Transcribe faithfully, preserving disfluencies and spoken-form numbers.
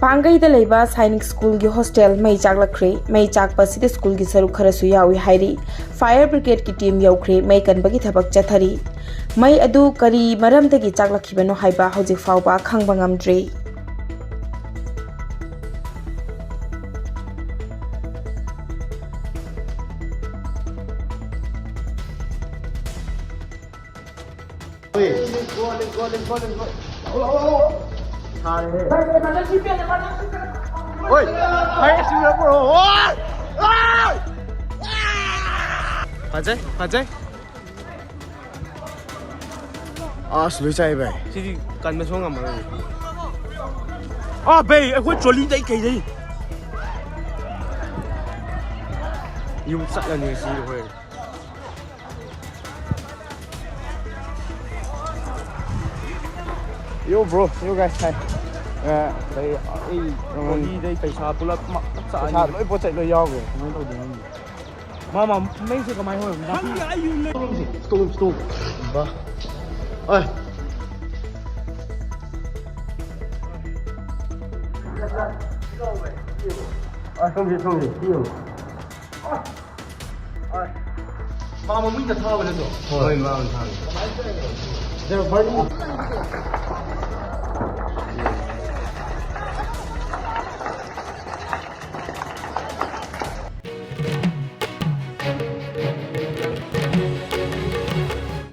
ꯄꯥꯡꯒꯩꯗ ꯂꯩꯕ ꯁꯥꯏꯅꯤꯛ ꯁ꯭ꯀꯨꯜꯒꯤ ꯍꯣꯁꯇꯦꯜ ꯃꯩ ꯆꯥꯛꯂꯛꯈ꯭ꯔꯦ꯫ ꯃꯩ ꯆꯥꯛꯄ ꯑꯁꯤꯗ ꯁ꯭ꯀꯨꯜꯒꯤ ꯁꯔꯨꯛ ꯈꯔꯁꯨ ꯌꯥꯎꯏ ꯍꯥꯏꯔꯤ꯫ ꯐꯥꯌꯔ ꯕ꯭ꯔꯤꯒꯦꯗꯀꯤ ꯇꯤꯝ ꯌꯧꯈ꯭ꯔꯦ, ꯃꯩ ꯀꯟꯕꯒꯤ ꯊꯕꯛ ꯆꯠꯊꯔꯤ꯫ ꯃꯩ ꯑꯗꯨ ꯀꯔꯤ ꯃꯔꯝꯗꯒꯤ ꯆꯥꯛꯂꯛꯈꯤꯕꯅꯣ ꯍꯥꯏꯕ ꯍꯧꯖꯤꯛ ꯐꯥꯎꯕ ꯈꯪꯕ ꯉꯝꯗ꯭ꯔꯤ꯫ ꯐꯖꯩ, ꯐꯖꯩ꯫ ꯑꯁ, ꯂꯣꯏ ꯆꯥꯏ, ꯚꯥꯏ꯫ ꯁꯤꯗꯤ ꯀꯟꯕ ꯁꯨꯡꯉꯝ ꯉꯝꯃꯔꯣꯏ꯫ ꯑꯥ, ꯚꯥꯏ, ꯑꯩꯈꯣꯏ ꯇ꯭ꯔꯣꯂꯤꯗꯩ ꯀꯩꯗꯩ꯫ ꯌꯨꯝ ꯆꯠꯂꯅꯤ ꯁꯤ ꯑꯩꯈꯣꯏ꯫ Yo, bro, yo, guys, hi. ꯑ, ꯑꯩ, ꯑꯩ, ꯇ꯭ꯔꯣꯂꯤꯗꯩ ꯄꯩꯁꯥ ꯄꯨꯂꯞ ꯃ-, ꯆꯥꯏ꯫ ꯄꯩꯁꯥ ꯂꯣꯏ, ꯄꯣꯠ ꯆꯩ ꯂꯣꯏ ꯌꯥꯎꯈ꯭ꯔꯦ꯫ ꯀꯃꯥꯏꯅ ꯇꯧꯗꯣꯏꯅꯣ ꯈꯪꯗꯦ꯫ ꯃꯥ, ꯃꯥ, ꯃꯩꯁꯦ ꯀꯃꯥꯏꯅ ꯍꯧꯔꯝꯅꯣ? ꯈꯪꯗꯦ, ꯑꯩ ꯌꯨꯝ ꯂꯩ꯫ Stop, stop. ꯕꯥ꯫ ꯑꯣꯏ꯫ ꯑ, ꯁꯣꯝꯁꯦ, ꯁꯣꯝꯁꯦ, ꯁꯤ ꯌꯦꯡꯉꯣ꯫ ꯃꯥ ꯃꯃꯤꯡꯗ ꯊꯥꯕ ꯅꯠꯇ꯭ꯔꯣ? ꯍꯣꯏ, ꯃꯥ ꯑꯣꯏꯅ ꯊꯥꯕꯅꯦ꯫ ꯁꯤꯗ ꯕꯔꯅꯤ꯫